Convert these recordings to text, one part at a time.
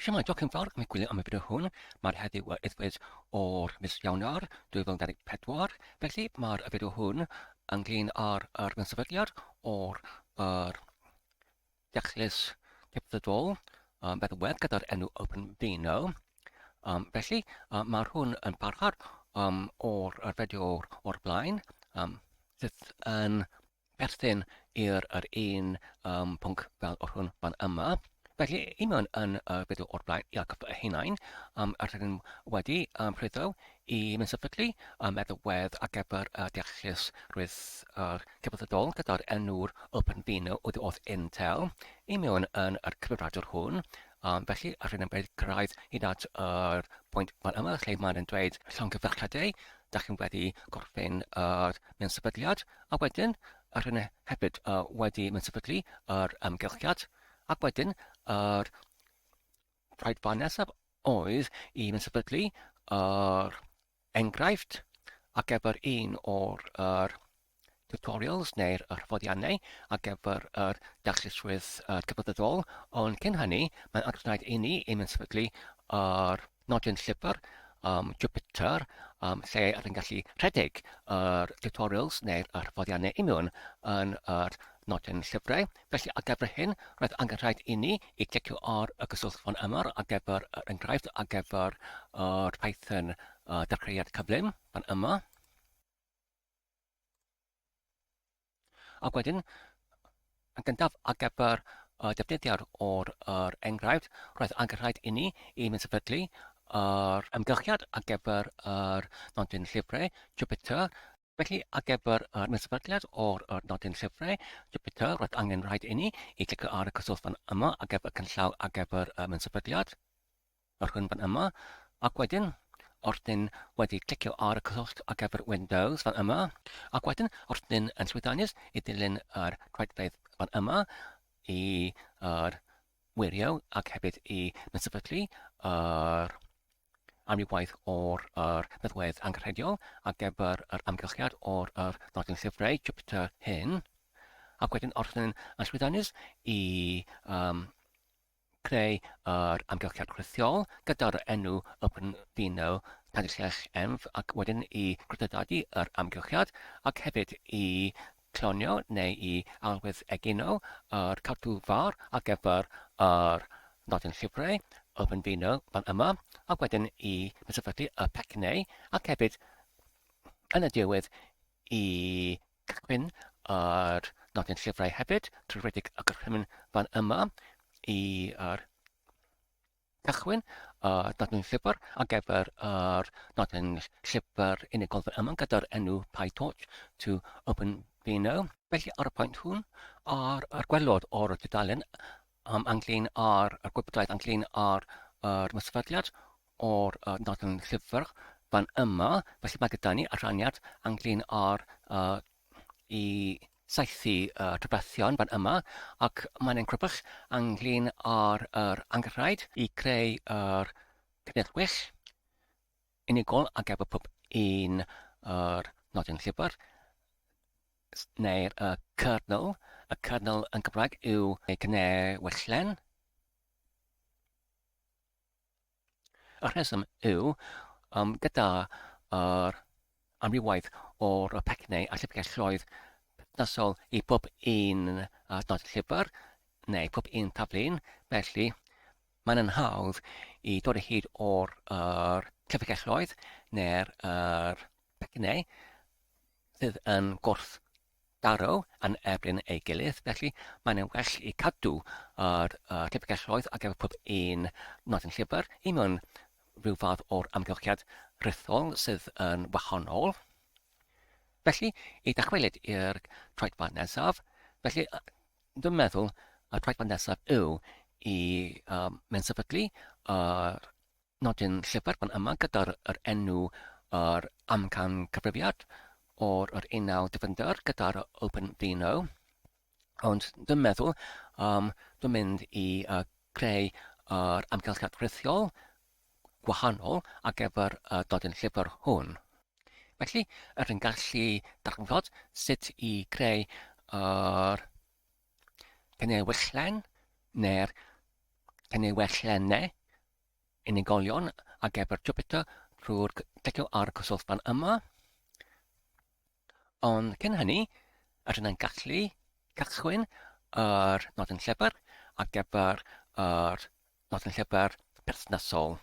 Shwmae, diolch yn fawr am eich gwylio am y fideo hwn. Mae'r heddiw yr wythfed o'r mis Ionawr 2024, felly mae'r fideo hwn ynglyn â'r yr sefydliad o'r yr deallus cyfredol um, meddalwedd gyda'r enw OpenVINO. Um, felly, uh, mae'r hwn yn parhad um, o'r yr fideo o'r blaen, um, sydd yn perthyn i'r yr un um, pwnc fel yr hwn fan yma. Felly, i mewn yn y fideo o'r blaen i atgoffa eu hunain, um, yr ydyn wedi um, rhwydo i mynd sefydlu um, meddalwedd ar gyfer y deallusrwydd yr cyfredol gyda'r enw'r OpenVINO oddi wrth Intel i mewn yn yr cyfrifiadur hwn. Um, felly, yr hyn yn wedi cyrraedd hyd at yr pwynt fan yma lle mae'n dweud llongyfarchiadau, da chi'n wedi gorffen yr mewn sefydliad, A wedyn, yr hyn hefyd uh, wedi mynd sefydlu yr ymgylchiad, ac wedyn yr rhaid fan nesaf oedd i mynd sefydlu yr enghraifft ar gyfer un o'r yr tutorials neu'r hyfforddiannau ar gyfer yr deallusrwydd uh, cyfyddol, ond cyn hynny, mae'n angenrhaid i ni i mynd sefydlu yr nodyn llyfr um, Jupyter um, lle rydyn gallu rhedeg yr tutorials neu'r hyfforddiannau i mewn yn yr nodyn llyfrau. Felly ar gyfer hyn, roedd angen rhaid i ni i clicio ar y gysylltfon yma ar gyfer yr enghraifft ar gyfer yr Python uh, dechreuad cyflym fan yma. Ac wedyn, yn gyntaf, ar gyfer y defnyddiad o'r yr enghraifft, roedd angenrhaid i ni i mynd sefydlu yr ymgylchiad ar gyfer yr nodyn llyfrau Jupyter. Felly, ar gyfer yr sefydliad o'r yr nodyn llyfrau Jupyter, roedd angen rhaid i ni i clicio ar y cyswllt fan yma ar gyfer canllaw ar gyfer y sefydliad. yr hwn fan yma, ac wedyn, wrth dyn wedi clicio ar y cyswllt ar gyfer Windows fan yma, ac wedyn wrth dyn yn llwyddiannus i ddilyn yr troedfedd fan yma i yr wirio ac hefyd i sefydlu yr amrywiaeth o'r yr meddwedd angenrheidiol ar gyfer yr amgylchiad o'r yr nodyn llyfrau Jupyter hyn, ac wedyn wrth dyn yn llwyddiannus i um, creu yr amgylchiad rhithiol gyda'r enw OpenVINO Tanllech Env ac wedyn i gryfdadu yr amgylchiad ac hefyd i clonio neu i alwedd egino yr cadw far ar gyfer yr nodyn llyfrau OpenVINO fan yma ac wedyn i sefydlu y pecynnau ac hefyd yn y diwedd i cychwyn yr nodyn llyfrau hefyd trwy redeg y gorchymyn fan yma i yr cychwyn y nodyn llyfr ar gyfer yr nodyn llyfr unigol fan yma gyda'r enw PyTorch to OpenVINO. Felly ar y pwynt hwn, ar yr gwelod o'r dudalen um, ynglyn â'r yr gwybodaeth ynglyn â'r yr sefydliad o'r uh, nodyn llyfr fan yma, felly mae gyda ni y rhaniad ynglyn â'r uh, i saethu uh, rhywbethion fan yma, ac mae'n ein crybwll ynglyn â'r yr angenrhaid i creu yr cynnyrchwyll unigol ar gyfer pob un yr nodyn llyfr neu'r y kernel. Y kernel yn Gymraeg yw cynewyllen. Y rheswm yw, um, gyda yr amrywiaeth o'r pecynnau a llyfrgelloedd perthnasol i pob un uh, nod llyfr neu pob un taflun, felly mae'n yn hawdd i dod o hyd o'r er llyfrgelloedd neu'r er pecynnau sydd yn gwrth daro yn erbyn ei gilydd, felly mae'n yn well i cadw yr uh, llyfrgelloedd ar gyfer pob un nodyn llyfr i mewn rhyw fath o'r amgylchiad rhithol sydd yn wahanol. Felly, i dychwelyd i'r troedfan nesaf, felly dwi'n meddwl y troedfan nesaf yw i um, mewn sefydlu yr Nodyn llyfr fan yma gyda'r yr enw yr amcan cyfrifiad o'r yr unawd dyfnder gyda'r OpenVINO. Ond dwi'n meddwl um, dwi'n mynd i uh, creu yr amgylchiad rhithiol gwahanol ar gyfer y dodyn llyfr hwn. Felly, yr yn gallu darganfod sut i creu yr cynewyllen neu'r cynewellennau. unigolion ar gyfer Jupyter trwy'r clicio ar y cyswllt fan yma. Ond cyn hynny, rydyn ni'n gallu cychwyn yr nodyn llyfr ar gyfer yr nodyn llyfr perthnasol.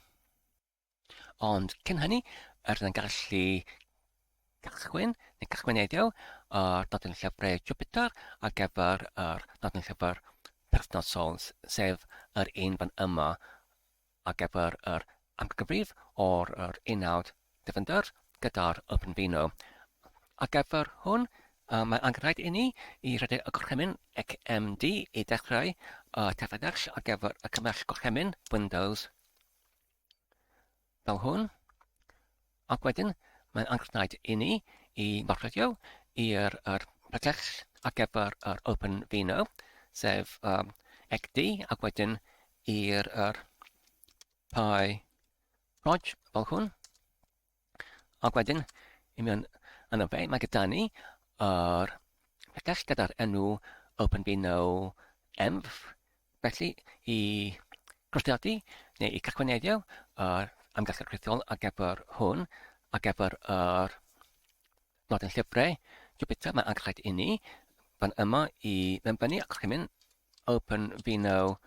Ond cyn hynny, rydyn ni'n gallu cychwyn neu cychwyn heddiw yr nodyn llyfrau Jupyter ar gyfer yr nodyn llyfr perthnasol, sef yr un fan yma ar gyfer yr amcangyfrif o'r yr unawd dyfnder gyda'r OpenVINO. Ar gyfer hwn, mae angen rhaid i ni i rhedeg y gorchymyn XMD i ddechrau y tafodell ar gyfer y cymell gorchymyn Windows fel hwn. Ac wedyn, mae'n angen rhaid i ni i marchio i'r yr pregell ar gyfer yr OpenVINO, sef XD, ac wedyn i'r yr Py Proj fel hwn. Ac wedyn, i mewn yno fe, mae gyda ni yr pregell gyda'r enw OpenVINO env. Felly, i groesiadu neu i cychwyneddio yr amgylchedd rhithiol ar gyfer hwn, ar gyfer yr nodyn llyfrau Jupyter, mae angen i ni fan yma i mewnbynnu ac gorchymyn open vino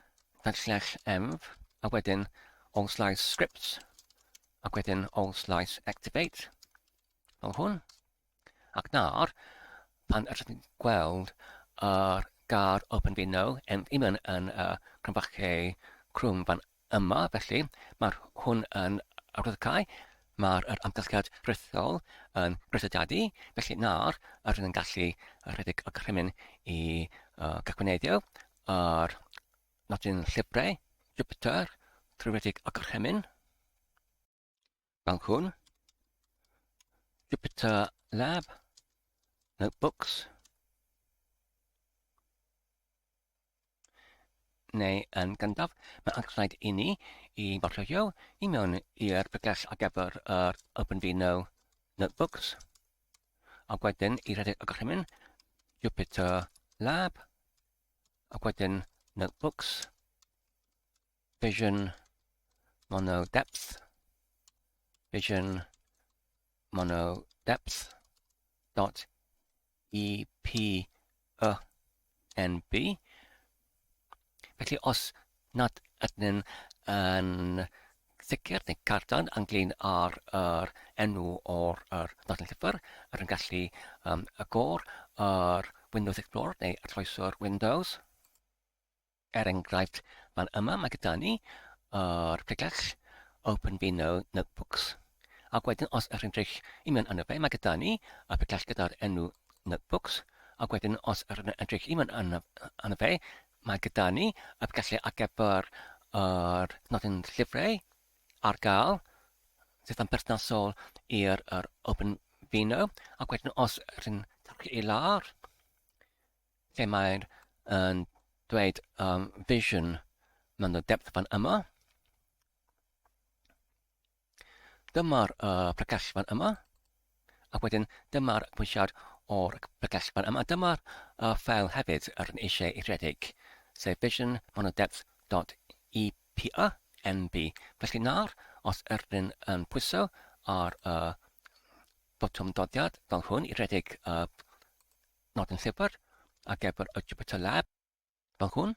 slash env a wedyn all slice scripts ac wedyn all slice activate fel hwn. Ac nawr, pan ydych chi'n gweld yr gair OpenVINO yn ddim yn, yn y cromfachau crwm fan yma, felly mae'r hwn yn arwyddocau, mae'r yr amgylchiad rhithiol yn grysiadadu, felly nawr rydyn yn gallu rhedeg y gorchymyn i gychwyneddio yr nodyn llyfrau Jupyter trwy redeg y gorchymyn. Fel hwn. Jupyter Lab, Notebooks, neu yn gyntaf, mae angen rhaid i ni i bortholio i mewn i'r pregell ar gyfer yr OpenVINO Notebooks, ac wedyn i redeg y gorchymyn Jupyter Lab, ac wedyn Notebooks, Vision Mono Depth, Vision Mono Depth dot E P Y N B. Felly os nad ydyn yn sicr neu cardan ynglyn â'r yr enw o'r yr nodyn llyfr, yr yn gallu um, agor yr Windows Explorer neu arloeswr Windows. Er enghraifft, fan yma mae gyda ni yr pregell OpenVINO Notebooks. Ac wedyn os ydych chi'n edrych i mewn yno fe, mae gyda ni y pregell gyda'r enw Notebooks. Ac wedyn os ydych chi'n edrych i mewn yno, yno fe, mae gyda ni y pregell ar gyfer yr nodyn llyfrau ar gael sydd yn berthnasol i'r yr OpenVINO. Ac wedyn os ydych chi'n tarchu i lawr, lle mae'r yn dweud um, vision mewn y depth fan yma. Dyma'r uh, pregell fan yma. Ac wedyn dyma'r pwysiad o'r pregell fan yma. Dyma'r uh, ffeil hefyd yr yn eisiau ei rhedeg, sef vision monodepth.epa nb. Felly nawr, os ydyn yn pwyso ar y uh, botwm dodiad fel hwn i redeg y uh, nodyn llyfr ar gyfer y Jupyter Lab fel hwn.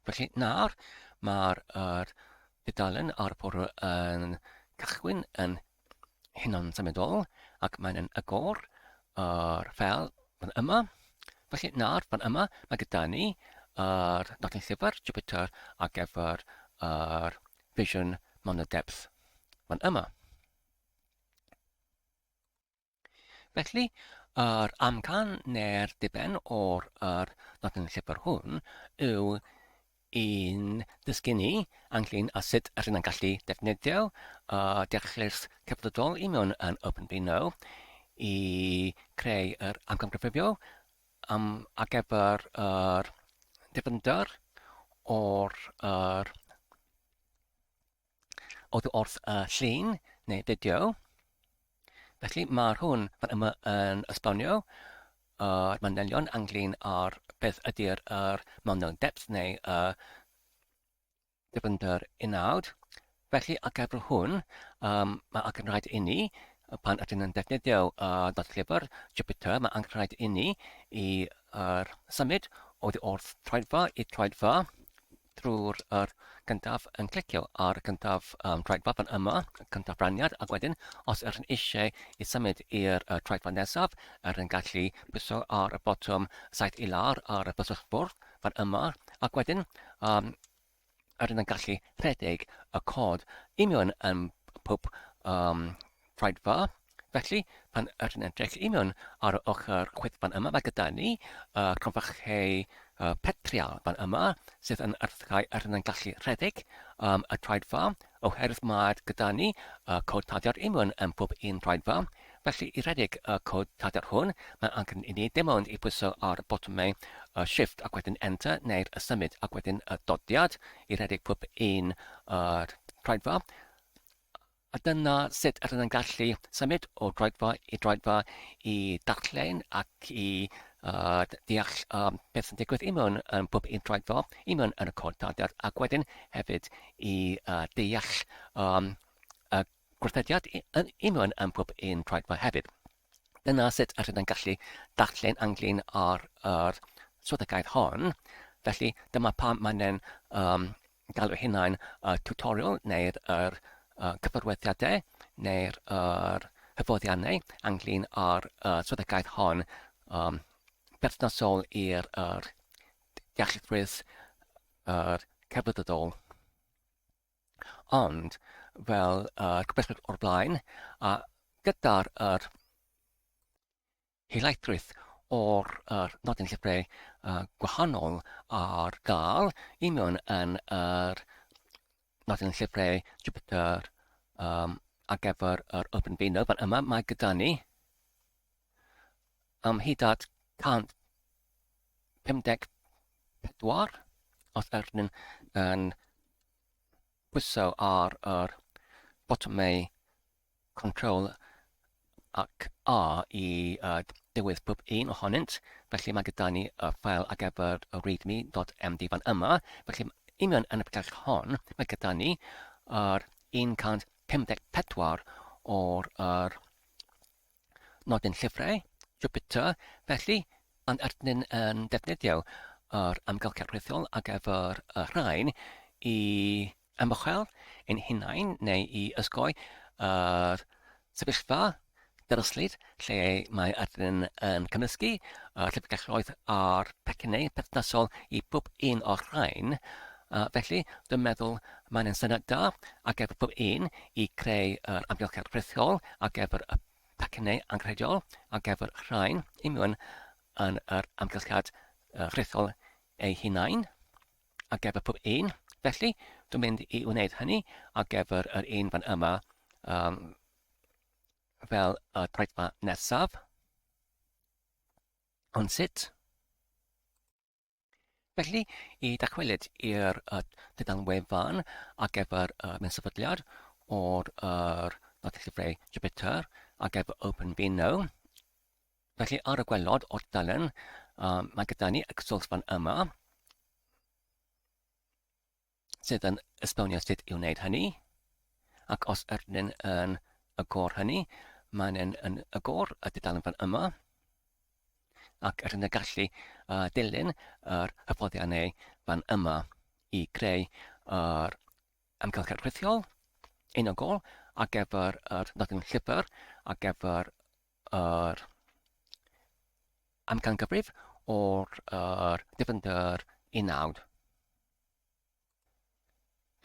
Felly nawr mae'r er, dudalen ar y porwr yn cychwyn yn hunan symudol ac mae'n yn agor yr ffeil fan yma. Felly nawr fan yma mae gyda ni yr nodyn llyfr Jupyter ar gyfer yr Vision Monodepth fan yma. Felly, yr amcan neu'r diben o'r yr nodyn llyfr hwn yw i'n dysgu ni ynglyn â sut rydyn ni'n gallu defnyddio y deallus cyfredol i mewn yn OpenVINO i creu yr amcangyfrifio am ar gyfer yr dyfnder o'r yr oddi wrth y llun neu fideo. Felly mae'r hwn fan yma yn esbonio yr manylion ynglyn â'r beth ydy'r yr mewnol depth neu y dyfnder unawd. Felly ar gyfer hwn, um, mae angen rhaid i ni, pan ydyn yn defnyddio uh, llyfr Jupyter, mae angen rhaid i ni i uh, symud oddi wrth troedfa i troedfa drwy'r yr gyntaf yn clicio ar y cyntaf um, troedfa fan yma, y cyntaf raniad, ac wedyn os ydych yn eisiau i symud i'r uh, troedfa nesaf, ydych yn gallu pwyso ar y botwm saith i lawr ar y byswll bwrdd fan yma, ac wedyn um, ydyn yn gallu rhedeg y cod union yn pob um, troedfa. Felly, pan ydyn edrych union ar y ochr chwith fan yma, mae gyda ni uh, cronfachau uh, petrial fan yma, sydd yn arddau ydyn yn gallu rhedeg um, y troedfa, oherwydd mae gyda ni uh, cod taddiad union yn pob un troedfa. Felly, i redeg y cod taddiad hwn, mae angen i ni dim ond i pwyso ar botymau uh, Shift ac wedyn Enter neu'r y symud ac wedyn y dodiad i redeg pob un uh, troedfa. A dyna sut ydyn yn gallu symud o droedfa i droedfa i darllen ac i uh, deall um, beth sy'n digwydd i mewn yn pob un troedfa, i mewn yn y cod tarddiad, ac wedyn hefyd i uh, deall um, y gwerthediad i, i mewn yn pob un troedfa hefyd. Dyna sut rydyn yn gallu darllen ynglyn â'r yr swyddogaeth hon. Felly dyma pam mae'n e'n um, galw hunain y tutorial neu'r yr, uh, cyfarwyddiadau neu'r yr hyfforddiannau ynglyn â'r uh, swyddogaeth hon um, berthnasol i'r yr dealltwriaeth yr celfyddydol. Ond, fel y gobeithio o'r blaen, a gyda'r yr helaethrwydd o'r yr nodyn llyfrau uh, gwahanol ar gael i mewn yn yr nodyn llyfrau Jupyter um, ar gyfer yr OpenVINO, fan yma mae gyda ni am hyd at 154 os ydyn yn pwyso ar yr botymau Control ac A i uh, dewis pob un ohonynt. Felly mae gyda ni y ffael ar gyfer y readme.md fan yma. Felly union yn y pregeth hon, mae gyda ni yr 154 o'r yr nodyn llyfrau, Jupyter, felly, ond ydyn yn defnyddio yr amgylchedd rhithiol ar gyfer y rhain i ymchwil ein hunain neu i ysgoi yr sefyllfa dyrysllyd lle mae ydyn yn cymysgu y llyfrgelloedd a'r pecynnau perthnasol i bob un o'r rhain. Felly, dwi'n meddwl mae'n yn syniad da ar gyfer pob un i creu yr amgylchedd rhithiol ar gyfer y pecynnau angenrheidiol ar gyfer rhain i mewn yn yr amgylchiad rhithiol eu hunain ar gyfer pob un. Felly, dwi'n mynd i wneud hynny ar gyfer yr un fan yma um, fel y troedfa nesaf. Ond sut? Felly, i dychwelyd i'r uh, tudalen wefan ar gyfer y uh, sefydliad o'r uh, nodyn llyfrau Jupyter ar gyfer OpenVINO. Felly, ar y gwelod o'r dalen, um, mae gyda ni y cyswllt fan yma, sydd yn esbonio sut i wneud hynny, ac os ydyn yn agor hynny, mae'n yn, yn agor y dudalen fan yma, ac ydyn yn gallu uh, dilyn yr hyfforddiannau fan yma i greu yr amgylchedd rhithiol unigol ar gyfer yr nodyn llyfr, ar gyfer yr amcangyfrif o'r yr dyfnder unawd.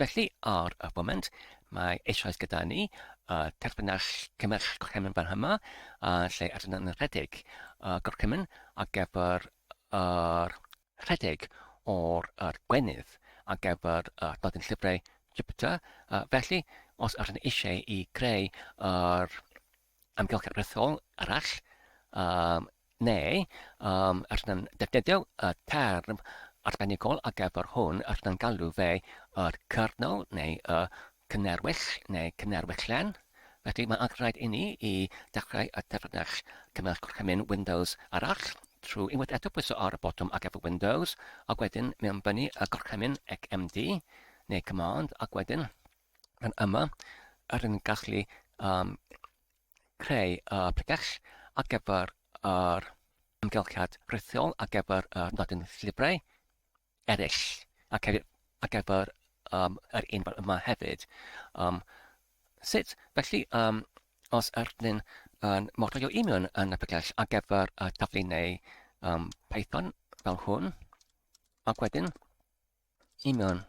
Felly, ar y foment, mae eisoes gyda ni y terfynell cymell gorchymyn fan yma, a lle ydyn yn rhedeg y gorchymyn ar gyfer yr rhedeg o'r yr gwenydd ar gyfer y nodyn llyfrau Jupyter. Felly, os ydyn eisiau i greu yr amgylchedd rhithiol arall, um, neu um, ydyn yn defnyddio y term arbenigol ar gyfer hwn, ydyn yn galw fe yr kernel neu y cynerwyll neu cynerwyllen. Felly mae angen rhaid i ni i dechrau y terfynell cymell gorchymyn Windows arall trwy unwaith eto pwyso ar y botwm ar gyfer Windows ac wedyn mewnbynnu y gorchymyn XMD neu Command ac wedyn fan yma rydyn ni'n gallu um, creu y pregell ar gyfer yr amgylchiad rhithiol ar gyfer y nodyn llyfrau eraill ac hefyd ar gyfer um, yr un fel yma hefyd. Um, sut? Felly, um, os ydyn yn morio i mewn yn y pregell ar gyfer y taflu neu um, Python fel hwn, ac wedyn i mewn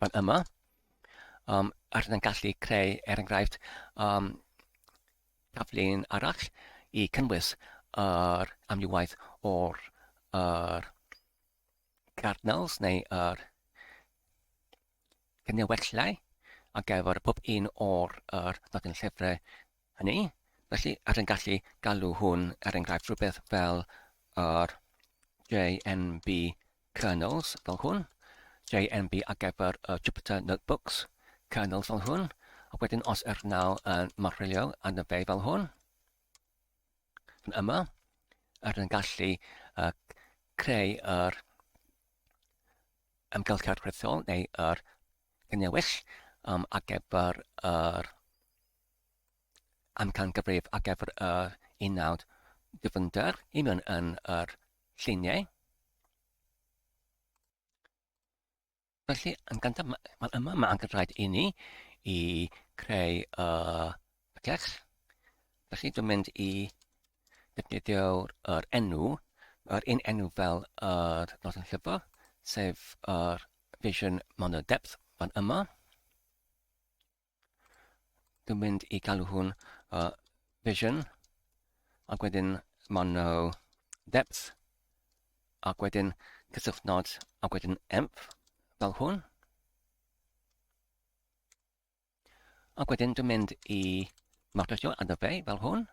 fan yma, um, rydyn yn gallu creu, er enghraifft, um, taflu'n arall i cynnwys yr amrywiaeth o'r yr cardinals neu yr cynewellau ar gyfer pob un o'r yr nodyn llyfrau hynny. Felly, rydyn gallu galw hwn, er enghraifft, rhywbeth fel yr JNB kernels fel hwn, JNB ar gyfer y Jupyter Notebooks kernels fel hwn, ac wedyn os yr naw yn marwylio arno fe fel hwn, fan yma, rydyn yn gallu uh, creu yr ymgylchiad rhithiol neu yr cynnewis um, ar gyfer yr amcangyfrif ar gyfer yr unawd dyfnder i mewn yn yr lluniau. Felly, yn gyntaf, mae yma mae angen rhaid i ni i creu y pregeth. Felly, dwi'n mynd i defnyddio'r yr enw, yr un enw fel yr nodyn llyfr, sef yr Vision Mono Depth fan yma. Dwi'n mynd i galw hwn uh, Vision, ac wedyn Mono Depth, ac wedyn cysylltnod, ac wedyn Emph, fel hwn. Ac wedyn dwi'n mynd i marcio arno fe fel hwn.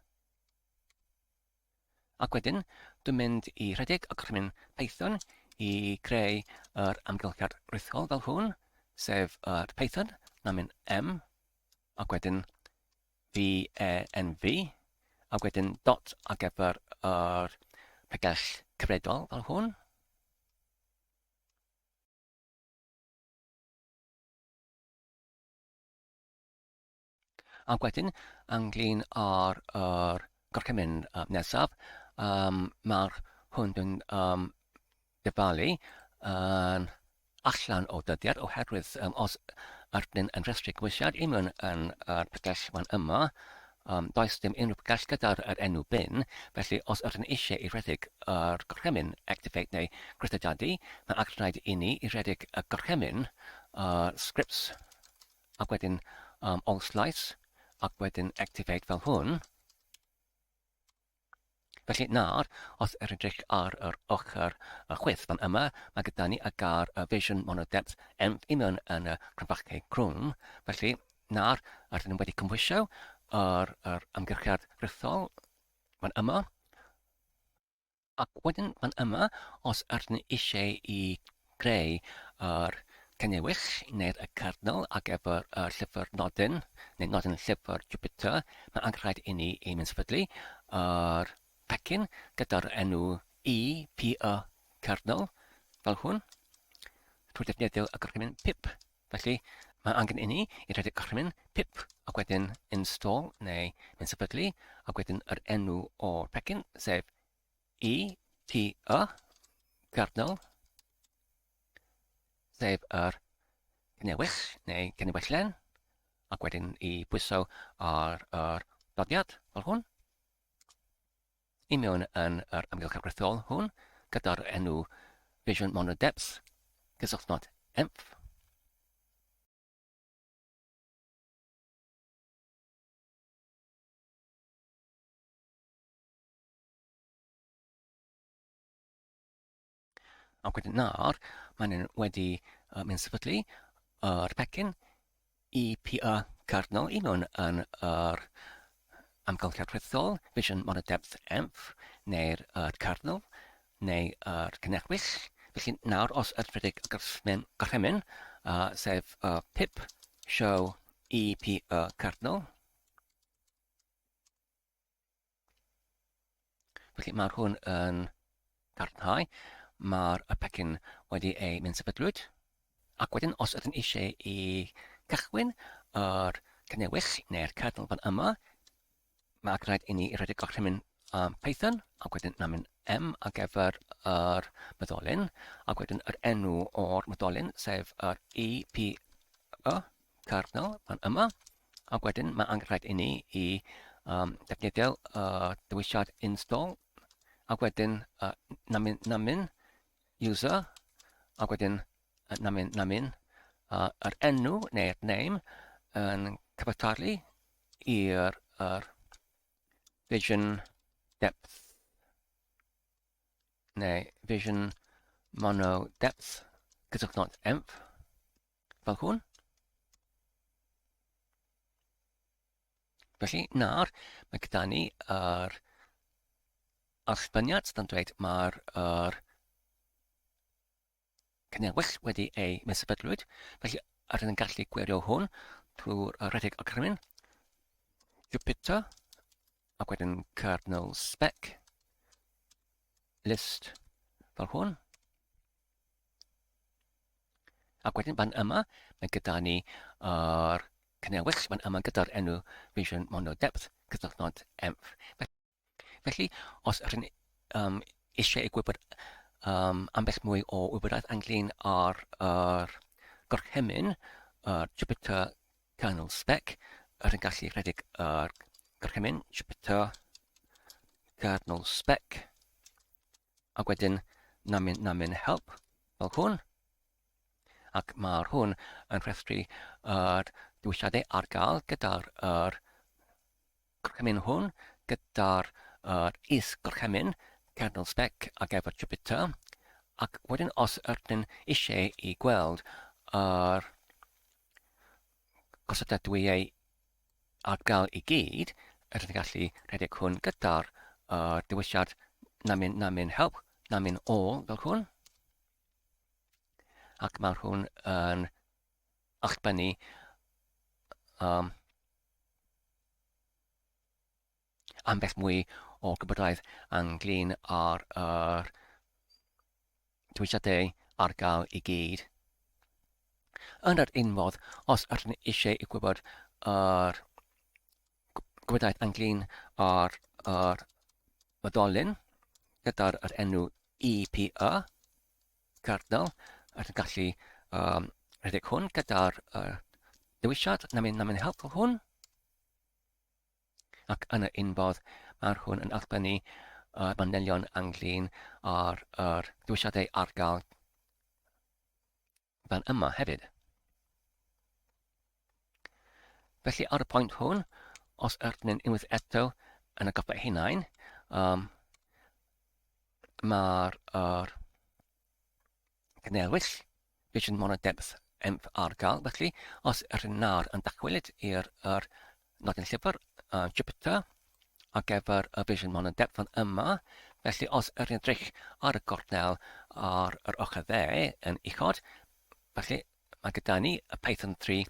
Ac wedyn dwi'n mynd i rhedeg y gorchymyn Python i greu yr amgylchiad rhithol fel hwn, sef yr Python, na'n mynd M, ac wedyn V E N V, ac wedyn dot ar gyfer yr pregell cyfredol fel hwn. Ac wedyn, ynglyn â'r yr gorchymyn uh, nesaf, um, mae'r hwn dwi'n um, dyfalu yn allan o dyddiad oherwydd um, os ydyn yn rhestru gwysiad i mewn yn yr pregell fan yma, um, does dim unrhyw pregell gyda'r yr enw bin, felly os ydyn eisiau i redeg yr gorchymyn activate neu grystydiadu, mae ac rhaid i ni i redeg y gorchymyn uh, scripts ac wedyn um, all slice, ac wedyn activate fel hwn. Felly nawr, os yr edrych ar yr ochr y chwith fan yma, mae gyda ni y gair y Vision Monodepth M i mewn yn y crynfachau crwm. Felly nawr, rydyn ni wedi cymhwysio yr, yr ymgyrchiad rhithol fan yma. Ac wedyn fan yma, os ydyn ni eisiau i greu yr cynnewis neu'r y kernel ar gyfer y llyfr nodyn, neu nodyn llyfr Jupyter, mae angen rhaid i ni ei mynd sefydlu yr pecyn gyda'r enw E P Y kernel, fel hwn, trwy defnyddio y gorchymyn pip. Felly, mae angen i ni i rhedeg gorchymyn pip ac wedyn install neu mynd sefydlu ac wedyn yr enw o'r pecyn, sef E T Y kernel, sef yr cynewyll neu cynewyllen, ac wedyn i bwyso ar yr dodiad fel hwn. I mewn yn yr amgylchedd rhithiol hwn gyda'r enw Vision Mono Depth, cysylltnod EMF. Ac wedyn nawr, maen nhw wedi uh, mynd sefydlu yr pecyn EPA kernel i mewn yn yr amgylchiad rhithol, Vision Mono Depth EMF, neu'r uh, kernel, neu yr cynegwyll. Felly nawr, os ydych gorchymyn, gorchymyn uh, sef uh, pip show EPA kernel, Felly mae'r hwn yn cadarnhau mae'r y pecyn wedi ei mynd sefydlwyd. Ac wedyn os ydyn eisiau i cychwyn yr cynewyll neu'r kernel fan yma, mae rhaid i ni redeg gorchymyn Python, ac wedyn namin M ar gyfer yr meddolyn, ac wedyn yr enw o'r meddolyn, sef yr E P Y kernel fan yma, ac wedyn mae angen rhaid i ni i um, defnyddio y dewisiad install, ac wedyn namin namin user, ac wedyn namin namin yr enw neu'r name yn cyfartalu i'r yr vision depth neu vision mono depth cysylltnod emf fel hwn. Felly, nawr, mae gyda ni yr allbyniad sydd yn dweud mae'r yr cynnewyll wedi ei missefydlwyd, felly rydyn yn gallu gwirio hwn trwy'r rhedeg y cyrmin Jupyter ac wedyn kernel spec list fel hwn. Ac wedyn fan yma, mae gyda ni yr cynnewyll fan yma gyda'r enw Vision Mono Depth cysylltnod EMF. Felly, os ydych chi'n um, eisiau ei gwybod um, ambell mwy o wybodaeth ynglyn â'r er gorchymyn, yr Jupyter Kernel Spec, ydych chi'n gallu rhedeg yr gorchymyn Jupyter Kernel Spec, ac wedyn namin namin help fel hwn. Ac mae'r hwn yn rhestru yr dewisiadau ar gael gyda'r er gorchymyn hwn gyda'r yr is-gorchymyn kernel spec ar gyfer Jupyter, ac wedyn os ydyn eisiau i gweld yr gosodadwyau ar gael i gyd, ydyn gallu rhedeg hwn gyda'r uh, dewisiad namin namin help, namin all fel hwn. Ac mae'r hwn yn allbynnu um, ambell mwy o gwybodaeth ynglyn â'r yr dewisiadau ar gael i gyd. Yn yr un modd, os ydyn ni eisiau i gwybod yr gwybodaeth ynglyn â'r yr oedolyn gyda'r yr enw EPA, cardinal, rydyn gallu um, rhedeg hwn gyda'r uh, dewisiad, na mynd, na mynd help hwn. Ac yn y unfodd, mae'r hwn yn allbynnu uh, manylion ynglyn â'r er dewisiadau ar gael fan yma hefyd. Felly ar y pwynt hwn, os ydyn ni'n unwaith eto yn y goffa hunain, um, mae'r er, cynelwyll Vision Mono Depth EMF ar gael. Felly, os ydyn nawr yn dychwelyd i'r er nodyn llyfr uh, Jupyter ar gyfer y Vision Mono Depth fan yma, felly os ydyn edrych ar y gornel ar yr ochr dde yn uchod, felly Mae gyda ni y Python 3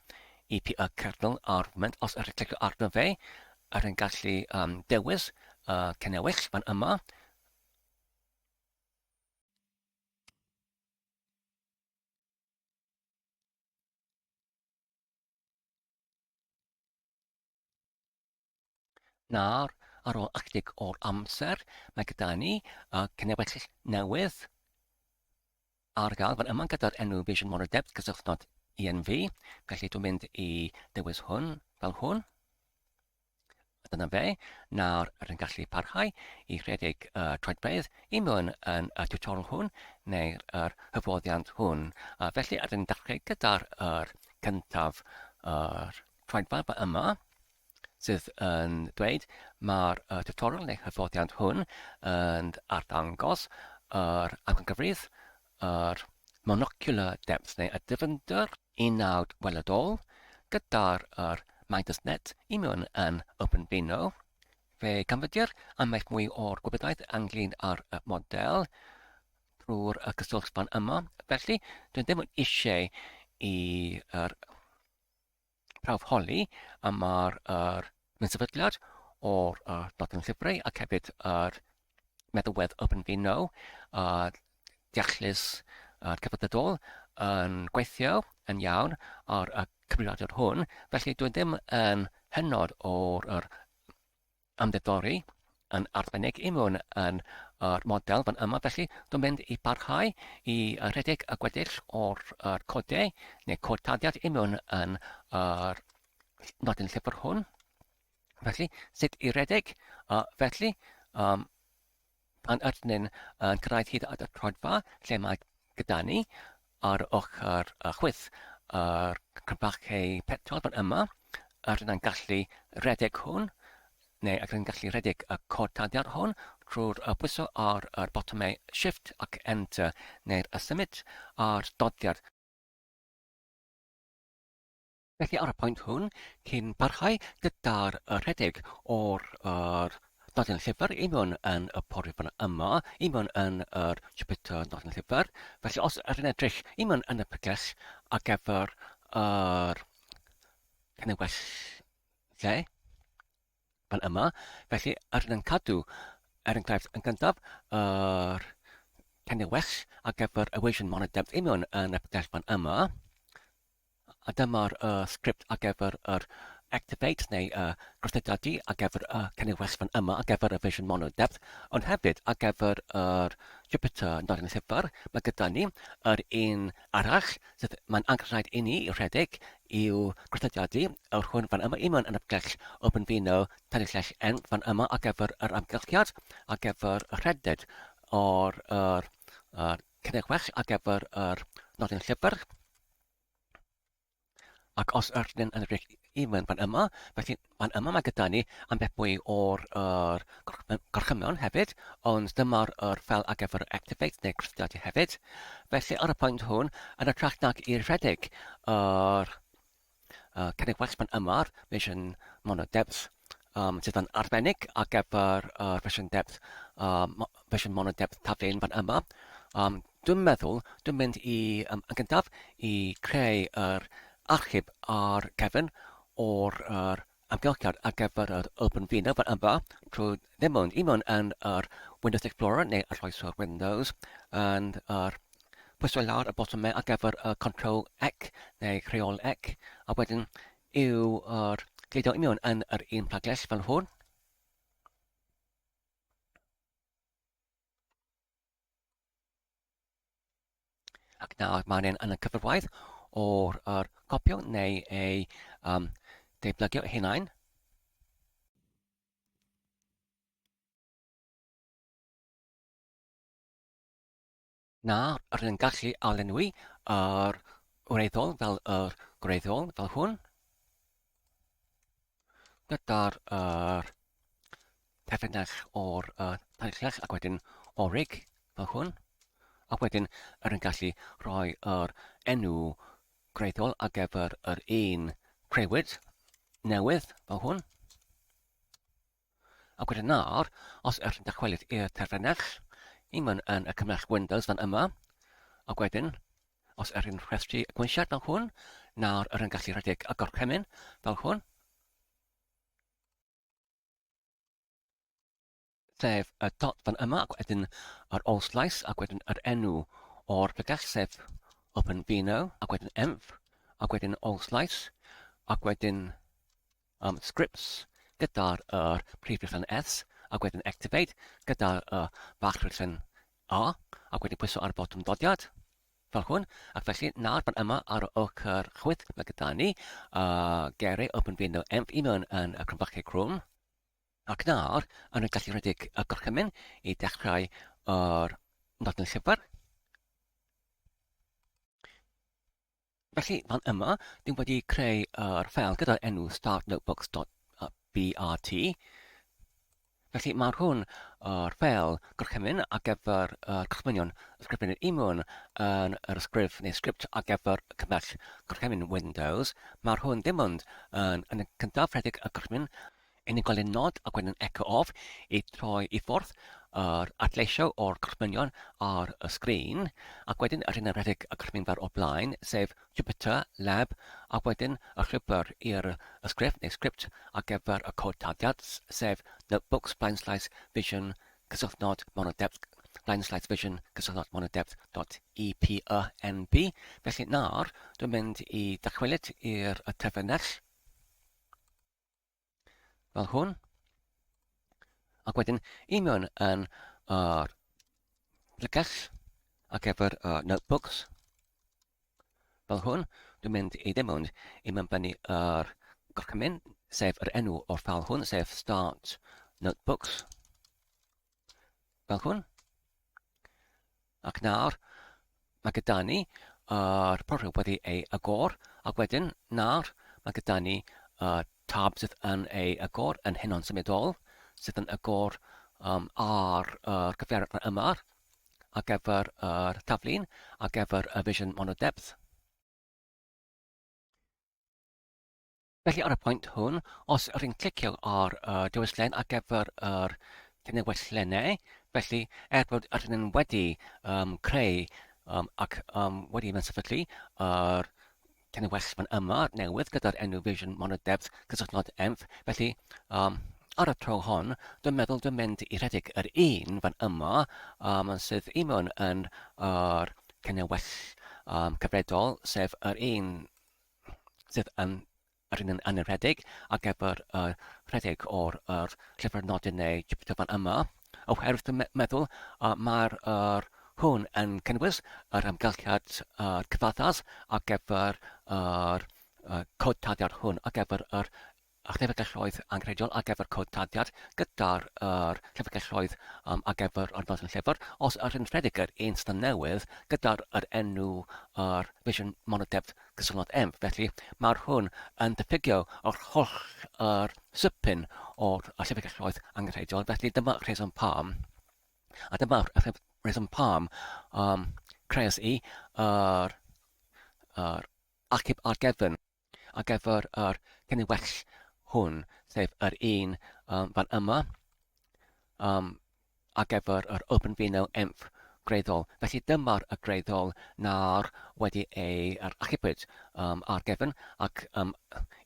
EPY kernel argument. Os ydych chi'n clicio arno fe, ydych chi'n gallu um, dewis y uh, cynnewyll fan yma. Nawr, ar ôl ychydig o'r amser, mae gyda ni y cynefell newydd ar gael fan yma gyda'r enw Vision Mono Depth cysylltnod ENV. Felly dwi'n mynd i dewis hwn fel hwn. A dyna fe. Nawr rydyn gallu parhau i rhedeg y troedfeydd i mewn yn y tutorial hwn neu'r yr hyfforddiant hwn. A felly rydyn dechrau gyda'r yr cyntaf yr troedfedd yma sydd yn dweud mae'r tutorial neu hyfforddiant hwn yn arddangos yr amcangyfrif, yr monocular depth neu y dyfnder unawd weledol gyda'r yr MidasNet i mewn yn OpenVINO. Fe ganfyddir ambell mwy o'r gwybodaeth ynglyn â'r model drwy'r cyswllt fan yma. Felly, dwi ddim yn eisiau i'r prawf holi a mae'r yr sefydliad o'r uh, nodyn llyfrau ac hefyd yr meddalwedd OpenVINO a deallus cyfredol yn gweithio yn iawn ar y cyfrifiadur hwn, felly dwi ddim yn hynod o'r yr ymddiddori yn arbennig i mewn yn yr model fan yma, felly dwi'n mynd i barhau i rhedeg y gweddill o'r yr codau neu cod taddiad i mewn yn yr nodyn llyfr hwn. Felly, sut i redeg? Felly, pan ydyn ni'n yn cyrraedd hyd at y troedfa lle mae gyda ni ar ochr y chwith yr crybachau petrol fan yma, ydyn ni'n gallu redeg hwn, neu ydyn ni'n gallu redeg y cod taddiad hwn trwy'r pwyso ar yr botymau Shift ac Enter neu'r y symud a'r doddiad. Felly ar y pwynt hwn, cyn parhau gyda'r rhedeg o'r yr nodyn llyfr i mewn yn y pori fan yma, i mewn yn yr Jupyter nodyn llyfr, felly os ydyn edrych i mewn yn y pregell ar gyfer yr cynnig lle fan yma, felly ydyn yn cadw, er enghraifft, yn gyntaf, yr cynnig well ar gyfer y Vision Monitor i mewn yn y pregell fan yma, A dyma'r sgript ar gyfer yr Activate neu y gweithredu ar gyfer y cynnwys fan yma ar gyfer y Vision Mono Depth, ond hefyd ar gyfer yr Jupyter Nodyn Llyfr, mae gyda ni yr un arall sydd mae'n angenrhaid i ni i rhedeg i'w gweithredu yr hwn fan yma i mewn yn y pregell OpenVINO tanllell N fan yma ar gyfer yr amgylchiad ar gyfer y rheded o'r yr, yr cynnig well ar gyfer yr nodyn llyfr. Ac os ydyn yn edrych i mewn fan yma, felly fan yma mae gyda ni ambell mwy o'r er, gorchymyon hefyd, ond dyma'r er ffel ar gyfer Activate neu Crystadiau hefyd. Felly ar y pwynt hwn, yn ytrach nag i rhedeg yr cynnig well fan yma'r Vision Mono Depth, sydd yn arbennig ar gyfer yr Vision Depth, Vision Mono Depth taflen fan yma. Dwi'n meddwl, dwi'n mynd i, yn gyntaf, i creu yr archif ar gefn o'r yr amgylchiad ar gyfer yr OpenVINO fan yma, trwy ddim ond i mewn yn yr Windows Explorer neu arloeswr Windows, yn yr pwyso lawr y botymau ar gyfer y Control X neu Rheol X, a wedyn i'w yr gludo i mewn yn yr un plagell fel hwn. Ac nawr mae'n un yn y cyfarwaith o'r er copio neu ei deblygio hunain. Nawr rydyn yn gallu alenwi yr wreiddol fel yr gwreiddiol fel hwn. Gyda'r er, terfynell o'r tairllell ac wedyn orig fel hwn. Ac wedyn yr yn gallu rhoi yr enw gwreiddiol ar gyfer yr un creuwyd newydd fel hwn. Ac wedyn nawr, os ydych yn dychwelyd i'r terfynell, i mewn yn y cymell Windows fan yma, ac wedyn, os ydych yn rhestru y gwynsiad fel hwn, nawr ydych yn gallu rhedeg y gorchymyn fel hwn, sef y dot fan yma, ac wedyn yr all slice, ac wedyn yr enw o'r pregell, sef OpenVINO, ac wedyn env, ac wedyn all slice, ac wedyn scripts gyda'r yr prif lythrennau S, ac wedyn activate gyda'r y fach lythren A, ac wedyn pwyso ar y botwm dodiad, fel hwn, ac felly nawr fan yma ar y ochr chwith mae gyda ni geiriau OpenVINO env i mewn yn y cromfachau Chrome. Ac nawr, yn y gallu rhedeg y gorchymyn i dechrau yr nodyn llyfr. Felly, fan yma, dwi'n wedi creu yr ffeil gyda'r enw startnotebooks.brt. Felly, mae'r hwn yr ffeil gorchymyn ar gyfer y gorchmynion ysgrifennu i mewn yn yr ysgrif neu sgript ar gyfer cymell gorchymyn Windows. Mae'r hwn ddim ond yn, yn y cyntaf rhedeg y gorchymyn unigolyn nod ac wedyn echo off i troi i ffwrdd yr adleisio o'r gorchmynion ar y sgrin, ac wedyn yr hyn a rhedeg y gorchmyn fer o'r blaen, sef Jupyter Lab, ac wedyn y llwybr i'r ysgrif neu sgript ar gyfer y cod tarddiad, sef Notebooks Blind Slice Vision cysylltnod monodepth blaenslaes vision cysylltnod monodepth dot EPYNB. Felly nawr, dwi'n mynd i dychwelyd i'r y terfynell fel hwn. Ac wedyn i mewn yn yr lygell ar gyfer y notebooks fel hwn. Dwi'n mynd i ddim ond i mewnbynnu yr gorchymyn, sef yr enw o'r ffeil hwn, sef start notebooks fel hwn. Ac nawr, mae gyda ni yr profiad wedi ei agor, ac wedyn nawr mae gyda ni y tab sydd yn ei agor yn hynod symudol, sydd yn agor um, ar yr cyfeiriad yma ar gyfer yr taflun, ar gyfer y Vision Monodepth. Felly ar y pwynt hwn, os ydych chi'n clicio ar y dewislen ar gyfer yr cynewellennau, felly er bod ydyn nhw wedi um, creu um, ac um, wedi ymsefydlu yr cynewellfan yma newydd gyda'r enw Vision Monodepth cysylltnod EMF, felly um, ar y tro hon, dwi'n meddwl dwi'n mynd i rhedeg yr un fan yma um, sydd i mewn yn yr cynewell um, cyfredol, sef yr un sydd yn yr un yn anrhydedig ar gyfer y rhedeg o'r yr llyfr nodyn neu Jupiter fan yma, oherwydd dwi'n meddwl uh, mae'r yr hwn yn cynnwys yr amgylchiad uh, cyfaddas ar gyfer yr uh, cod taddiad hwn ar gyfer yr a llyfrgelloedd angenrheidiol ar gyfer cod taddiad gyda'r yr llyfrgelloedd um, ar gyfer yr nodyn llyfr, os yr yn rhedeg yr un sydd newydd gyda'r yr enw yr Vision Monodepth Cysylltnod M. Felly mae'r hwn yn diffygio yr holl yr sypyn o'r llyfrgelloedd angenrheidiol. Felly dyma rheswm pam. A dyma'r rheswm pam um, creais i yr, yr achub ar gefn. ar gyfer yr cynnig hwn, sef yr un um, fan yma, um, ar gyfer yr OpenVINO EMF gwreiddol. Felly dyma'r y gwreiddol nawr wedi ei ar achubwyd um, ar gefn ac um,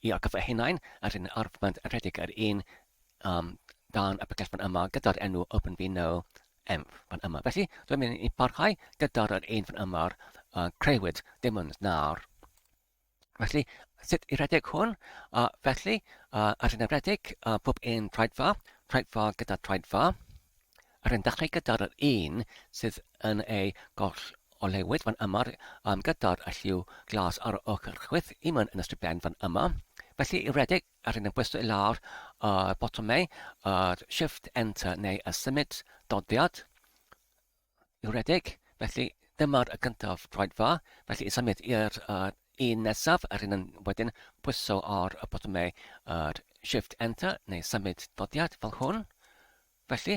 i ar gyfer hunain, yr un arfband yn rhedeg yr un um, dan y pregeth fan yma gyda'r enw OpenVINO EMF fan yma. Felly dwi'n mynd i parhau gyda'r yr un fan yma uh, creuwyd dim ond nawr. Felly, sut i redeg hwn? Uh, felly, uh, ar hyn redeg uh, pob un traedfa, traedfa gyda traedfa. Ar hyn dechrau gyda'r un sydd yn ei goll olewyd fan yma um, gyda'r lliw glas ar ochr chwith i mewn yn y stripen fan yma. Felly, i redeg ar hyn yn bwyso i lawr y uh, botymau, uh, Shift Enter neu y symud doddiad, i'w redeg, felly dyma'r y gyntaf droedfa, felly i symud i'r uh, un nesaf, yr un yn wedyn pwyso ar y botymau yr Shift Enter neu symud dodiad fel hwn. Felly,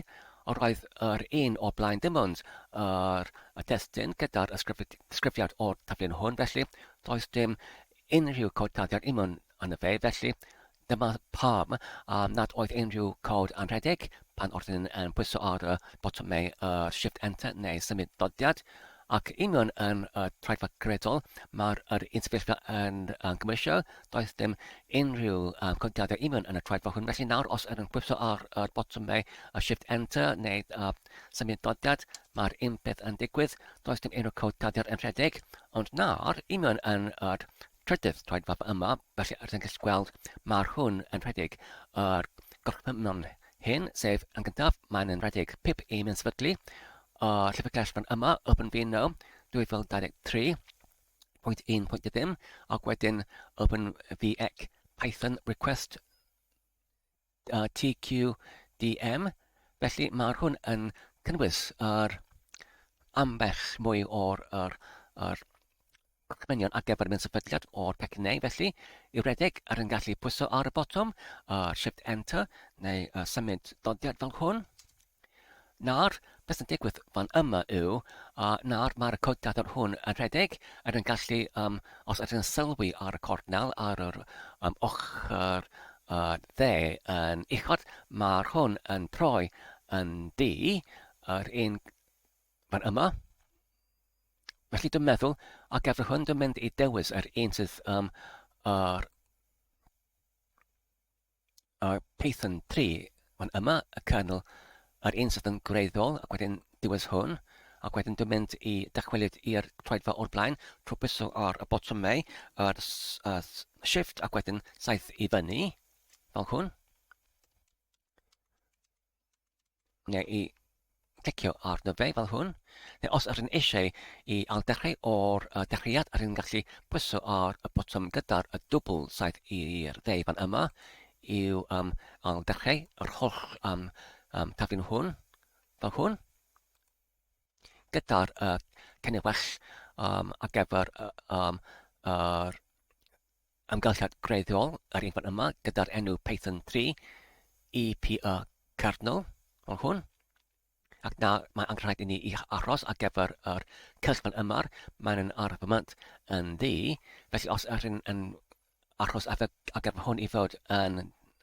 roedd yr un o'r blaen dim ond yr y testun gyda'r ysgrifiad o'r taflun hwn, felly does dim unrhyw cod taddiad union yno fe, felly dyma pam um, nad oedd unrhyw cod anrhedeg pan oeddwn yn pwyso ar y botymau uh, Shift Enter neu symud dodiad, ac union yn y traedfa cyfredol mae'r yr un sefyllfa yn, yn gymwysio, does dim unrhyw um, codiadau union yn y traedfa hwn, felly nawr os ydyn pwyso ar yr botymau y Shift Enter neu uh, symud dodiad, mae'r un peth yn digwydd, does dim unrhyw cod taddiad yn rhedeg, ond nawr union yn yr trydydd troedfedd yma, felly rydyn gallu gweld mae'r hwn yn rhedeg yr gorchmynion hyn, sef yn gyntaf mae'n yn rhedeg pip i mewn sefydlu y llyfrgell fan yma, OpenVINO 2023.1.0, ac wedyn OpenVX Python request TQDM, felly mae'r hwn yn cynnwys yr ambell mwy o'r yr, yr gorchmynion ar gyfer mewn sefydliad o'r pecynnau, felly i redeg ar yn gallu pwyso ar y botwm, uh, Shift Enter neu uh, symud dodiad fel hwn. Nawr, beth sy'n digwydd fan yma yw, uh, nawr mae'r cod data hwn yn rhedeg, er yn gallu, um, os ydych yn sylwi ar y cornel, ar yr um, ochr uh, dde yn uchod, mae'r hwn yn troi yn du, yr un fan yma. Felly dwi'n meddwl, ar gyfer hwn, dwi'n mynd i dewis yr un sydd um, yr Ar Python 3, fan yma, y kernel yr un sydd yn gwreiddiol ac wedyn dewis hwn, ac wedyn dwi'n mynd i dychwelyd i'r troedfa o'r blaen trwy bwyso ar y botymau, yr shift ac wedyn saeth i fyny, fel hwn. Neu i clicio arno fe fel hwn. Neu os ydyn eisiau i ailddechrau o'r dechreuad, ydyn gallu pwyso ar y botwm gyda'r y dwbl saeth i'r dde fan yma i'w ailddechrau yr holl taflun hwn fel hwn. Gyda'r cynnig well ar gyfer yr Amgylchiad gwreiddiol yr un fan yma gyda'r enw Python 3 EPY kernel fel hwn. Ac na, mae angen rhaid i ni i aros ar gyfer yr cylch fan yma, mae'n yn ar fy mynt yn ddu, felly os ydyn yn aros ar gyfer hwn i fod yn,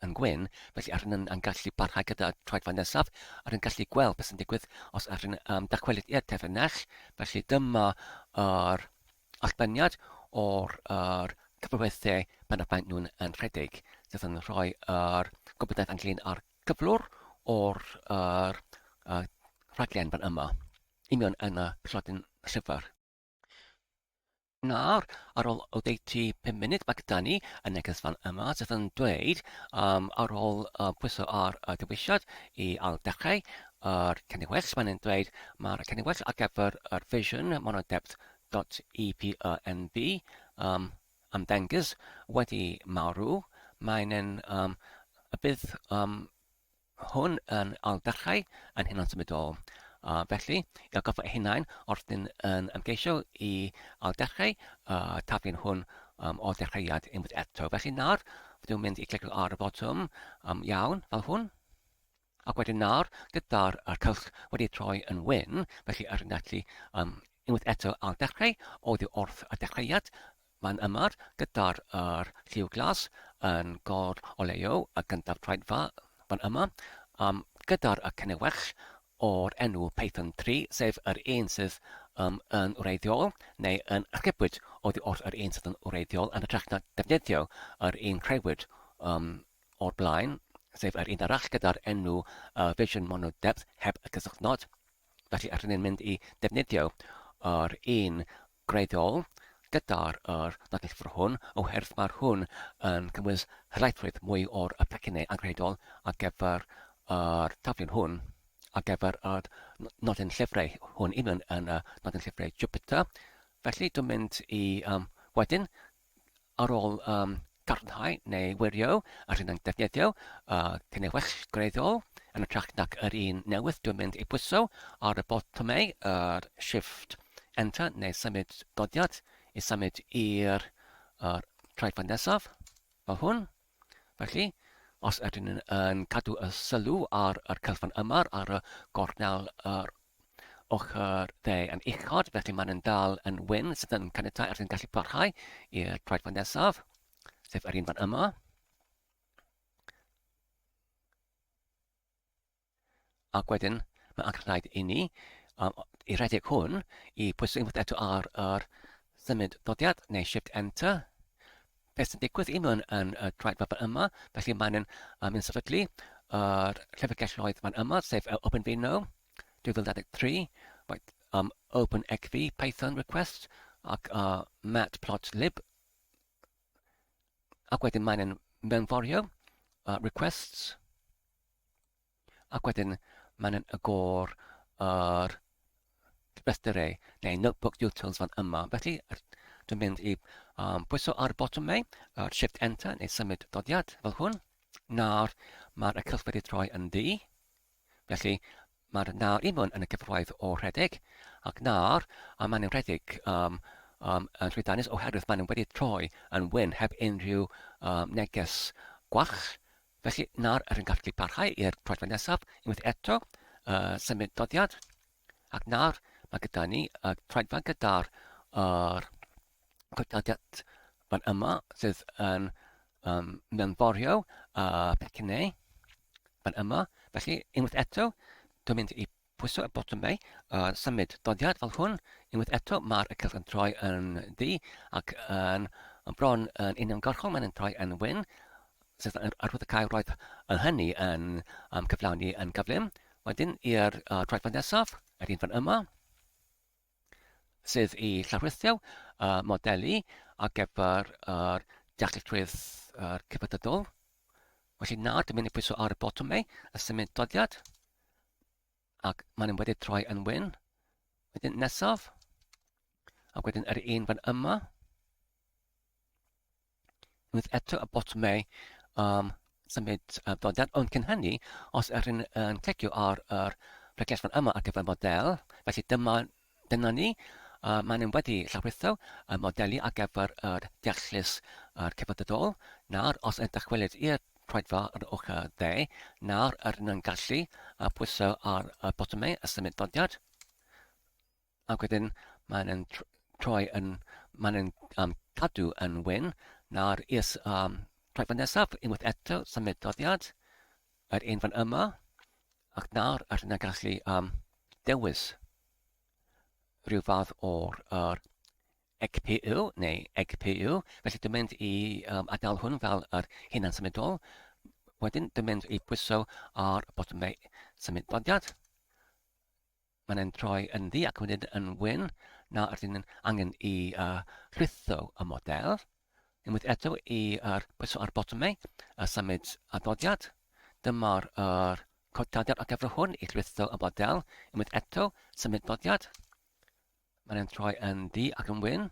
yn gwyn, felly ydyn yn, yn gallu parhau gyda troedfa nesaf, ydyn gallu gweld beth sy'n digwydd os ydyn um, dychwelyd i'r terfynell, felly dyma yr allbyniad o'r yr cyfreithiau pan y maen nhw'n yn rhedeg, sydd yn rhoi yr gwybodaeth ynglyn â'r cyflwr o'r yr, y rhaglen fan yma, union yn y llyfr llyfr. Nawr, ar ôl oddeutu 5 munud, mae gyda ni y neges fan yma sydd yn dweud um, ar ôl pwyso ar y dewisiad i ailddechrau yr cynnig well, mae'n dweud mae'r cynnig well ar gyfer yr Vision Monodepth .epnb um, ymddengys wedi marw, mae'n yn, um, y bydd um, hwn yn ailddechrau yn hunan-symudol. Felly, i atgoffa eu hunain wrth yn, yn ymgeisio i ailddechrau uh, taflu'n hwn um, o'r dechreuad unwaith eto. Felly nawr, dwi'n mynd i clicio ar y botwm um, iawn, fel hwn. Ac wedyn nawr, gyda'r cylch wedi troi yn wyn, felly yr yn gallu um, unwaith eto ar dechrau oddi wrth y dechreuad fan yma gyda'r yr lliw glas yn gor oleuo y gyntaf traedfa fan yma, um, gyda'r y cynewell o'r enw Python 3, sef yr un sydd um, yn wreiddiol neu yn archebwyd oddi wrth yr un sydd yn wreiddiol yn hytrach na defnyddio yr un crewyd um, o'r blaen, sef yr un arall gyda'r enw Vision Mono Depth heb y cysylltnod. Felly rydyn ni'n mynd i defnyddio yr un gwreiddiol gyda'r yr nodyn llyfr hwn, oherwydd mae'r hwn yn cynnwys helaethrwydd mwy o'r y pecynnau angenrheidiol ar gyfer yr taflun hwn, ar gyfer yr nodyn llyfrau hwn union yn y nodyn llyfrau Jupyter. Felly dwi'n mynd i um, wedyn Ar ôl um, cadarnhau neu wirio yr hyn yn defnyddio uh, cynnig gwreiddiol yn hytrach nag yr un newydd, dwi'n mynd i bwyso ar y botymau yr Shift Enter neu symud dodiad i symud i'r uh, traedfan nesaf, fel hwn. Felly, os ydyn yn, yn cadw y sylw ar yr cylchfan yma, ar y gornel yr ochr dde yn uchod, felly mae'n yn dal yn wyn sydd yn caniatáu ar yn gallu parhau i'r traedfan nesaf, sef yr un fan yma. Ac wedyn mae angen rhaid i ni um, i redeg hwn i pwyso unwaith eto ar yr symud dodiad neu shift enter. Beth sy'n digwydd i mewn yn y traed fan yma, felly mae'n um, yn sefydlu yr llyfrgelloedd fan yma, sef OpenVINO 2023, right, OpenXV Python request ac matplotlib ac wedyn mae'n mewnforio requests Ac wedyn mae'n yn agor yr rhestrau neu notebook utils fan yma. Felly, dwi'n mynd i um, pwyso ar y botwm neu yr Shift Enter neu symud dodiad fel hwn. Nawr mae'r cylch wedi troi yn ddu. Felly, mae'r nawr i mewn yn y cyfraith o rhedeg. Ac nawr, a mae'n rhedeg um, um, yn llwyddiannus oherwydd mae'n wedi troi yn wyn heb unrhyw um, neges gwall. Felly, nawr yr yn gallu parhau i'r troedfedd nesaf, unwaith eto, uh, symud doddiad, ac nawr mae gyda ni y troedfedd gyda'r yr doddiad fan yma sydd yn um, mewnforio y uh, pecynnau fan yma. Felly, unwaith eto, dwi'n mynd i Pwyso y botymau ar symud doddiad fel hwn. Unwaith eto, mae'r cylch yn troi yn ddu ac yn, yn bron yn uniongyrchol, mae'n troi yn wyn, sydd yn arwyddocáu roedd yn hynny yn um, cyflawni yn gyflym. Wedyn i'r troedfa nesaf, yr un fan yma, sydd i llawrweithio y modelu ar gyfer yr deallusrwydd yr cyfadodol. Felly nawr dwi'n mynd i pwyso ar y botwm ei, y symud doddiad, ac maen nhw wedi troi yn wyn. Wedyn nesaf, ac wedyn yr un fan yma. Unwaith eto y botymau symud doddiad, ond cyn hynny, os ydych chi'n yn clicio ar yr pregeth fan yma ar gyfer model, felly dyma, dyna ni, maen nhw wedi llawrytho y modelu ar gyfer yr deallus yr cyfadodol. Nawr, os ydych dychwelyd i'r troedfa ar ochr dde, nawr ydyn nhw'n gallu pwyso ar y botymau y symud doddiad. Ac wedyn mae'n yn troi yn, mae'n yn cadw yn wyn. Nawr i'r troedfa nesaf, unwaith eto, symud doddiad, yr un fan yma. Ac nawr yr yna gallu dewis rhyw fath o'r yr XPU neu XPU. Felly dwi'n mynd i adael hwn fel yr hunan symudol. Wedyn dwi'n mynd i pwyso ar y botymau symud doddiad. Mae'n e'n troi yn ddu ac wedyn yn wyn. Na, rydyn ni'n angen i rhwytho y model. Unwaith eto i yr pwyso ar botymau, y symud adroddiad. Dyma'r yr codadiad ar gyfer hwn i rhwytho y model. Unwaith eto, symud doddiad. Mae'n e'n troi yn ddu ac yn wyn.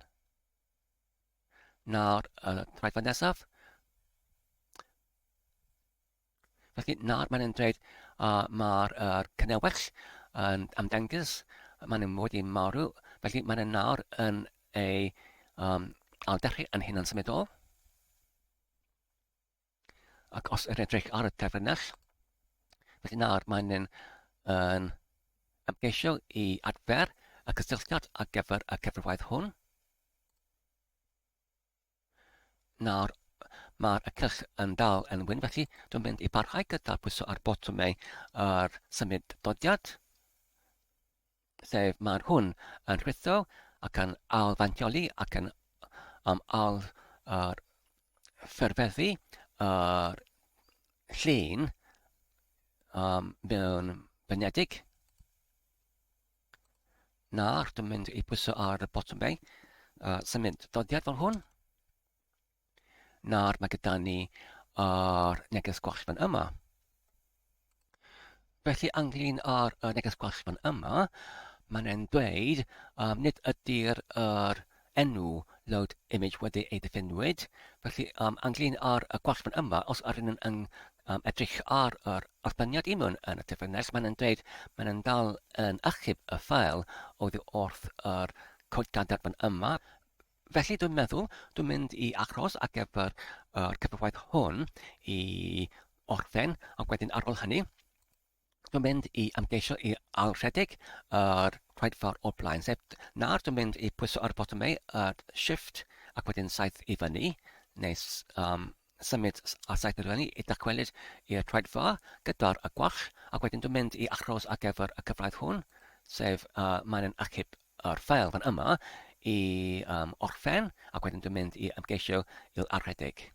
Nawr, y troedfa nesaf. Felly nawr mae'n dweud mae'r cynewell yn ymddengys, maen nhw wedi marw, felly maen nhw nawr yn ei ailddechrau yn hunan symudol. Ac os yr edrych ar y terfynell, felly nawr maen nhw'n yn ymgeisio i adfer y cysylltiad ar gyfer y cyfrifiad hwn. Nawr, mae'r cylch yn dal yn wyn, felly dwi'n mynd i barhau gyda'r pwyso ar botymau yr symud dodiad, sef mae'r hwn yn rhwytho ac yn ail-fantioli ac yn ail ffurfeddu yr llun mewn benedig. Nawr, dwi'n mynd i pwyso ar y botymau symud doddiad fel hwn. Nawr mae gyda ni yr neges gwall fan yma. Felly, ynglyn â'r neges gwall fan yma, mae'n e'n dweud nid ydy'r yr enw load image wedi ei ddiffinwyd. Felly, ynglyn â'r gwall fan yma, os ydyn yn edrych ar yr allbyniad i mewn yn y terfynell, mae'n yn dweud mae'n yn dal yn achub y ffael oddi wrth yr cod gadarn fan yma. Felly dwi'n meddwl dwi'n mynd i achos ar gyfer yr cyfarwydd hwn i orffen ac wedyn ar ôl hynny dwi'n mynd i ymgeisio i ailrhedeg yr rhaid ffordd o'r blaen, sef nawr dwi'n mynd i pwyso ar y botymau, yr shift ac wedyn saith i fyny, neu symud a saith i fyny i dychwelyd i'r traedfa gyda'r y gwall, ac wedyn dwi'n mynd i achos ar gyfer y cyfraith hwn, sef mae'n yn achub yr ffael fan yma i orffen, ac wedyn dwi'n mynd i ymgeisio i'r arhedeg.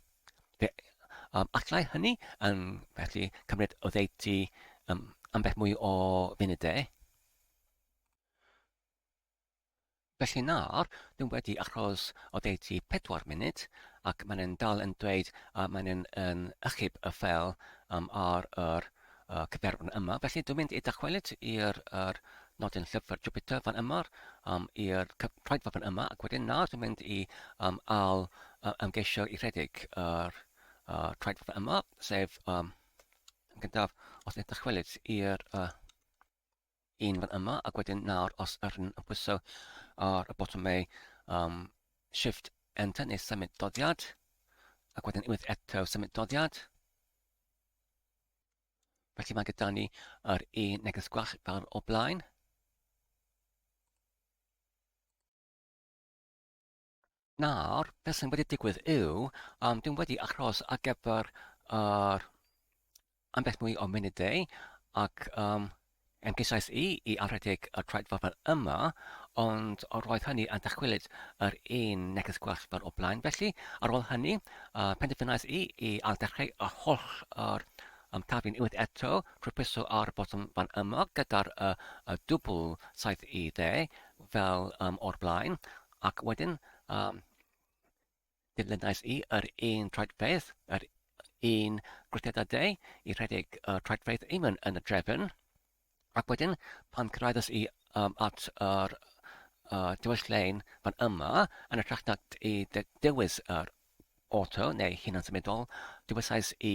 Fe allai hynny yn felly cymryd oddeutu ambell mwy o funudau. Felly nawr, dwi'n wedi achos oddeutu 4 munud ac mae'n yn dal yn dweud a mae'n yn, yn achub y ffeil ar yr cyferbyn yma. Felly dwi'n mynd i dychwelyd i'r yr nodyn llyfr Jupyter fan yma, i'r troedfa fan yma, ac wedyn nawr dwi'n mynd i ail ymgeisio i rhedeg yr troedfa fan yma, sef yn gyntaf, os ni'n dychwelyd i'r un fan yma, ac wedyn nawr os yr yn pwyso ar y botymau Shift Enter neu symud doddiad, ac wedyn unwaith eto symud doddiad. Felly mae gyda ni yr un neges gwall fel o blaen. Nawr, beth sy'n wedi digwydd yw, dwi'n wedi achos ar gyfer yr ambell mwy o munudau ac ymgeisais i i anrhydeg y traed fel yma, ond roedd hynny yn dychwelyd yr un neges gwell fel o blaen. Felly, ar ôl hynny, penderfynais i i ailddechrau y holl yr taflu'n unwaith eto trwy pwyso ar y botwm fan yma gyda'r y, y dwbl saith i dde fel um, o'r blaen ac wedyn um, dilynais i yr un troedfedd, yr un gwrtheda de i rhedeg y troedfedd i mewn yn y drefn. Ac wedyn, pan cyrhaeddes i um, at yr uh, dewis lein fan yma, yn hytrach na i dewis yr auto neu hunan symudol, dewisais i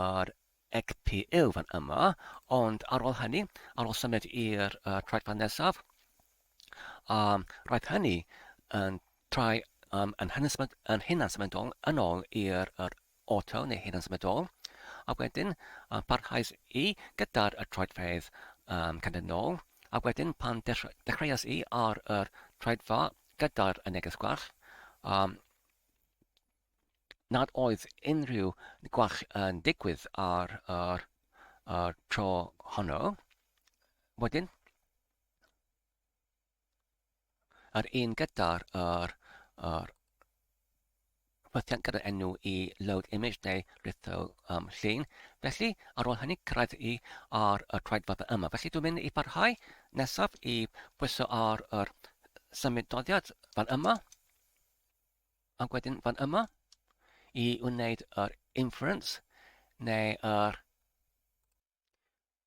yr XPU fan yma, ond ar ôl hynny, ar ôl symud i'r uh, traed fan nesaf, um, roedd hynny yn troi um, yn, yn hunan symudol yn ôl i'r yr auto neu hunan-symudol, a wedyn parhaus i gyda'r y troedfeydd um, canlynol, a wedyn pan dechreuais i ar yr troedfa gyda'r y neges gwall, um, nad oedd unrhyw gwall yn digwydd ar yr, yr tro honno, wedyn Yr un gyda'r yr, yr ffythiant gyda enw i load image neu ritho um, llun. Felly, ar ôl hynny, cyrraedd i ar y traed fath yma. Felly, dwi'n mynd i barhau nesaf i bwyso ar yr symud doddiad fan yma, ac wedyn fan yma, i wneud yr inference neu yr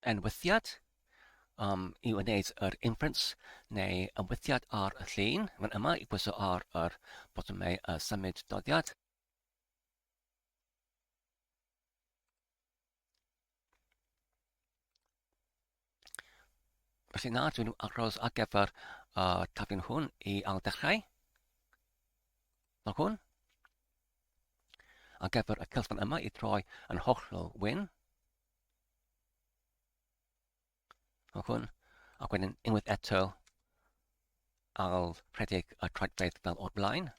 Enwethiad, um, i wneud yr inference neu ymwethiad ar y llun, fan yma i bwyso ar yr botymau y symud doddiad. Felly na, dwi'n aros ar gyfer y uh, taflu'n hwn i ail-dechrau. Fel hwn. Ar gyfer y cylchfan yma i droi yn hollol wyn. Fel hwn. Ac wedyn unwaith eto al rhedeg y traedfeydd fel o'r blaen.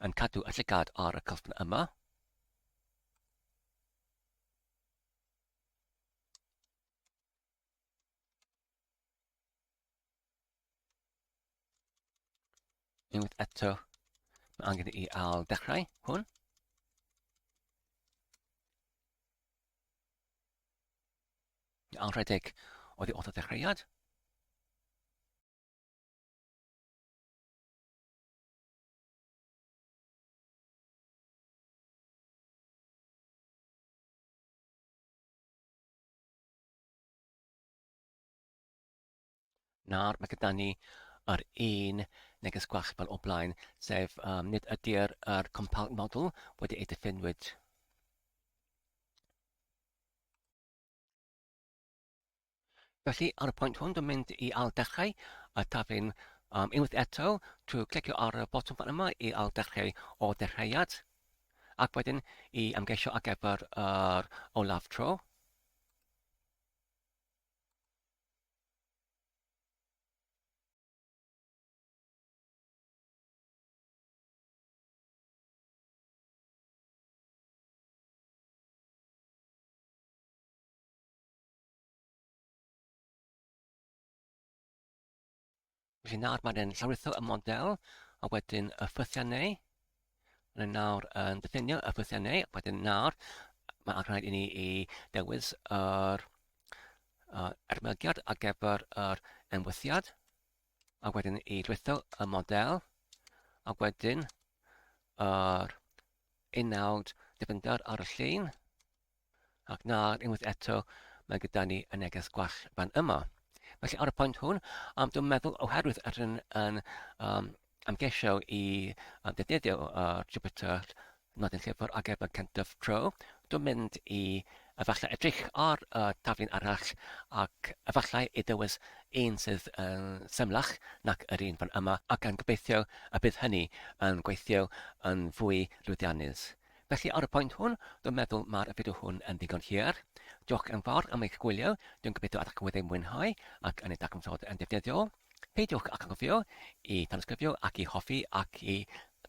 Yn cadw y llygad ar y cylchfan yma. Unwaith eto, mae angen i ail dechrau hwn. Ail rhedeg oddi wrth y ddechreuad. Nawr mae gyda ni yr un neges gwall fel o blaen, sef um, nid ydy'r er compiled model wedi ei diffinwyd. Felly, ar y pwynt hwn, dwi'n mynd i ail-dechrau y taflen um, unwaith eto trwy clicio ar y botwm fan yma i ail-dechrau o ddechreuad ac wedyn i ymgeisio ar gyfer yr olaf tro. Felly nawr mae'n llawrytho y model a wedyn y ffythiannau. Mae'n nawr yn diffinio y ffythiannau, a wedyn nawr mae'n rhaid i ni i dewis yr ermygiad ar gyfer yr enwethiad, a wedyn i lwytho y model, a wedyn yr unawd dyfnder ar y llun, ac nawr unwaith eto mae gyda ni y neges gwall fan yma. Felly ar y pwynt hwn, um, dwi'n meddwl oherwydd yr yn, yn um, ymgeisio i um, defnyddio uh, Jupyter Nodyn llyfr ar gyfer cyntaf tro. Dwi'n mynd i efallai edrych ar y taflen arall ac efallai i ddewis un sydd yn symlach nac yr un fan yma ac yn gobeithio y bydd hynny yn gweithio yn fwy llwyddiannus. Felly ar y pwynt hwn, dwi'n meddwl mae'r fideo hwn yn ddigon hir. Diolch yn fawr am eich gwylio, dwi'n gobeithio ydych chi wedi mwynhau ac yn ei darganfod yn ddefnyddiol. Peidiwch ag anghofio i danysgrifio ac i hoffi ac i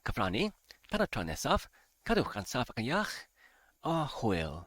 cyfrannu. Tan y tro nesaf, cadwch yn saff ac yn iach, a hwyl!